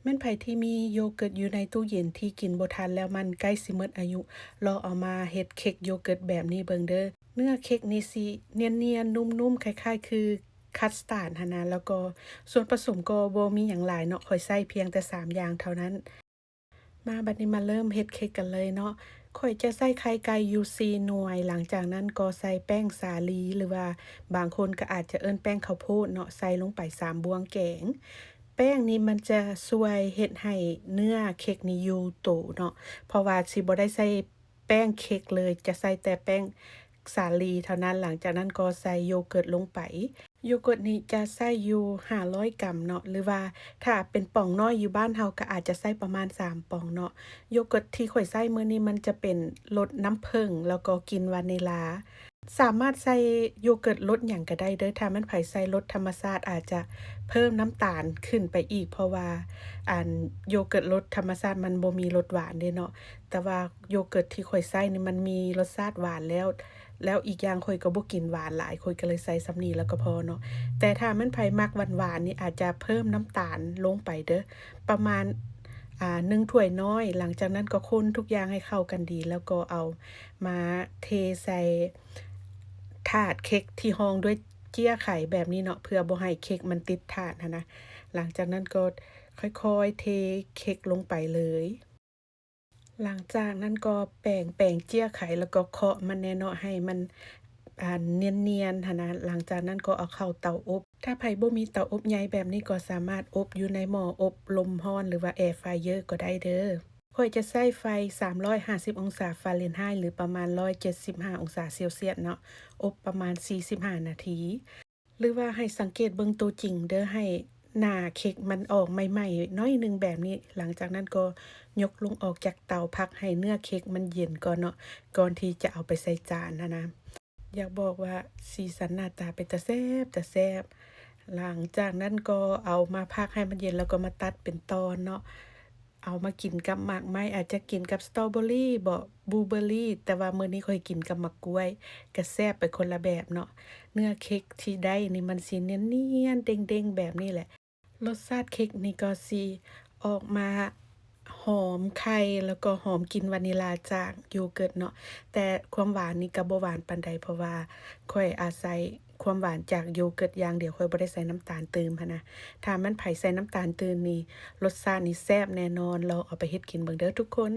ແມ່ນໃຜທີ່ມີໂຢເກີດຢູ່ໃນຕູ້ເຢັນທີ່ກິນບໍ່ທັນແລ້ວ ມັນໃກ້ຊິໝົດອາຍຸ ລອງເອົາມາເຮັດເຄັກໂຢເກີດແບບນີ້ເບິ່ງເດີ້. ເນື້ອເຄັກນີ້ຊິນຽນໆ ນຸ້ມໆ ຄ້າຍໆ ຄືຄັດສະຕາດຫັ້ນນະ. ແລ້ວກໍສ່ວນປະສົມກໍບໍ່ມີຫຍັງຫຼາຍເນາະ, ຂ້ອຍໃຊ້ພຽງແຕ່ສາມຢ່າງເທົ່ານັ້ນ. ມາບັດນີ້ມາເລີ່ມເຮັດເຄັກກັນເລີຍເນາະ. ຂ້ອຍຈະໃຊ້ໄຂ່ໄກ່ຢູ່ສີ່ໜ່ວຍ, ຫຼັງຈາກນັ້ນກໍໃສ່ແປ້ງສາລີ ຫຼືວ່າບາງຄົນກໍອາດຈະເອີ້ນແປ້ງເຂົ້າໂພດເນາະ ໃສ່ລົງໄປສາມບ່ວງແກງ. ແປ້ງນີ້ມັນຈະຊ່ວຍເຮັດໃຫ້ເນື້ອເຄັກນີ້ຢູ່ໂຕເນາະ, ເພາະວ່າຊິບໍ່ໄດ້ໃສ່ແປ້ງເຄັກເລີຍ, ຈະໃສ່ແຕ່ແປ້ງສາລີເທົ່ານັ້ນ. ຫຼັງຈາກນັ້ນກໍໃສ່ໂຢເກີດລົງໄປ. ໂຢເກີດນີ້ຈະໃຊ້ຢູ່ຫ້າຮ້ອຍກຣາມເນາະ ຫຼືວ່າຖ້າເປັນປ່ອງນ້ອຍຢູ່ບ້ານເຮົາກໍອາດຈະໃຊ້ປະມານສາມປ່ອງເນາະ. ໂຢເກີດທີ່ຂ້ອຍໃຊ້ມື້ນີ້ມັນຈະເປັນລົດນ້ຳເຜິ້ງ ແລ້ວກໍກິ່ນວານິລາ. ສາມາດໃສ່ໂຢເກີດລົດຫຍັງກໍໄດ້ເດີ້, ຖ້າແມ່ນໃຜໃສ່ລົດທຳມະຊາດອາດຈະເພີ່ມນ້ຳຕານຂຶ້ນໄປອີກ ເພາະວ່າອັນໂຢເກີດລົດທຳມະຊາດມັນບໍ່ມີລົດຫວານເດ້ເນາະ. ແຕ່ວ່າໂຢເກີດທີ່ຂ້ອຍໃຊ້ນີ້ມັນມີລົດຊາດຫວານແລ້ວ, ແລ້ວອີກຢ່າງຂ້ອຍກໍບໍ່ກິນຫວານຫຼາຍ, ຂ້ອຍກໍເລີຍໃສ່ສ່ຳນີ້ແລ້ວກໍພໍເນາະ. ແຕ່ຖ້າແມ່ນໃຜມັກຫວານໆນີ້ອາດຈະເພີ່ມນ້ຳຕານລົງໄປເດີ້ ປະມານ ອ່າ ໜຶ່ງຖ້ວຍນ້ອຍ. ຫຼັງຈາກນັ້ນກໍຄົນທຸກຢ່າງໃຫ້ເຂົ້າກັນດີ ແລ້ວກໍເອົາມາເທໃສ່ຖາດເຄັກທີ່ຮອງດ້ວຍເຈ້ຍໄຂແບບນີ້ເນາະ ເພື່ອບໍ່ໃຫ້ເຄັກມັນຕິດຖາດຫັ້ນນະ. ຫຼັງຈາກນັ້ນກໍຄ່ອຍໆເທເຄັກລົງໄປເລີຍ. ຫຼັງຈາກນັ້ນກໍແປງ ແປງເຈ້ຍໄຂ ແລ້ວກໍເຄາະມັນແດ່ເນາະ ໃຫ້ມັນ ອັນ ນຽນໆ ຫັ້ນນະ. ຫຼັງຈາກນັ້ນກໍເອົາເຂົ້າເຕົາອົບ. ຖ້າໃຜບໍ່ມີເຕົາອົບໃຫຍ່ແບບນີ້ ກໍສາມາດອົບຢູ່ໃນໝໍ້ອົບລົມຮ້ອນ ຫຼືວ່າ air fryer ກໍໄດ້ເດີ້. ຂ້ອຍຈະໃຊ້ໄຟສາມຮ້ອຍຫ້າສິບອົງສາຟາເລັນໄຮ ຫຼືປະມານຮ້ອຍເຈັດສິບຫ້າອົງສາເຊວຊຽດເນາະ, ອົບປະມານສີ່ສິບຫ້ານາທີ. ຫຼືວ່າໃຫ້ສັງເກດເບິ່ງໂຕຈິງເດີ້ ໃຫ້ໜ້າເຄັກມັນອອກໃໝ່ໆໜ້ອຍໜຶ່ງແບບນີ້. ຫຼັງຈາກນັ້ນກໍຍົກລົງອອກຈາກເຕົາ, ພັກໃຫ້ເນື້ອເຄັກມັນເຢັນກ່ອນເນາະ ກ່ອນທີ່ຈະເອົາໄປໃສ່ຈານຫັ້ນນະ. ຢາກບອກວ່າສີສັນໜ້າຕາເປັນຕາແຊບ ຕາແຊບ. ຫຼັງຈາກນັ້ນກໍເອົາມາພັກໃຫ້ມັນເຢັນ ແລ້ວກໍມາຕັດເປັນຕອນເນາະ. ເອົາມາກິນກັບໝາກໄມ້, ອາດຈະກິນກັບສະຕໍເບີຣີບໍ ບລູເບີຣີ, ແຕ່ວ່າມື້ນີ້ຂ້ອຍກິນກັບໝາກກ້ວຍ ກະແຊບໄປຄົນລະແບບເນາະ. ເນື້ອເຄັກທີ່ໄດ້ນີ້ມັນຊິນຽນໆ ເດັ່ງໆ ແບບນີ້ແຫຼະ. ລົດຊາດເຄັກນີ້ກໍຊິອອກມາຫອມໄຂ່ ແລ້ວກໍຫອມກິ່ນວານິລາຈາກໂຢເກີດເນາະ. ແຕ່ຄວາມຫວານນີ້ກໍບໍ່ຫວານປານໃດ ເພາະວ່າຂ້ອຍອາໄສ ຄວາມຫວານຈາກໂຢເກີດຢ່າງດຽວ, ຂ້ອຍບໍ່ໄດ້ໃສ່ນ້ຳຕານຕື່ມຫັ້ນນະ. ຖ້າແມ່ນໃຜໃສ່ນ້ຳຕານຕື່ມນີ້ ລົດຊາດນີ້ແຊບແນ່ນອນ. ລອງເອົາໄປເຮັດກິນເບິ່ງເດີ້ທຸກຄົນ.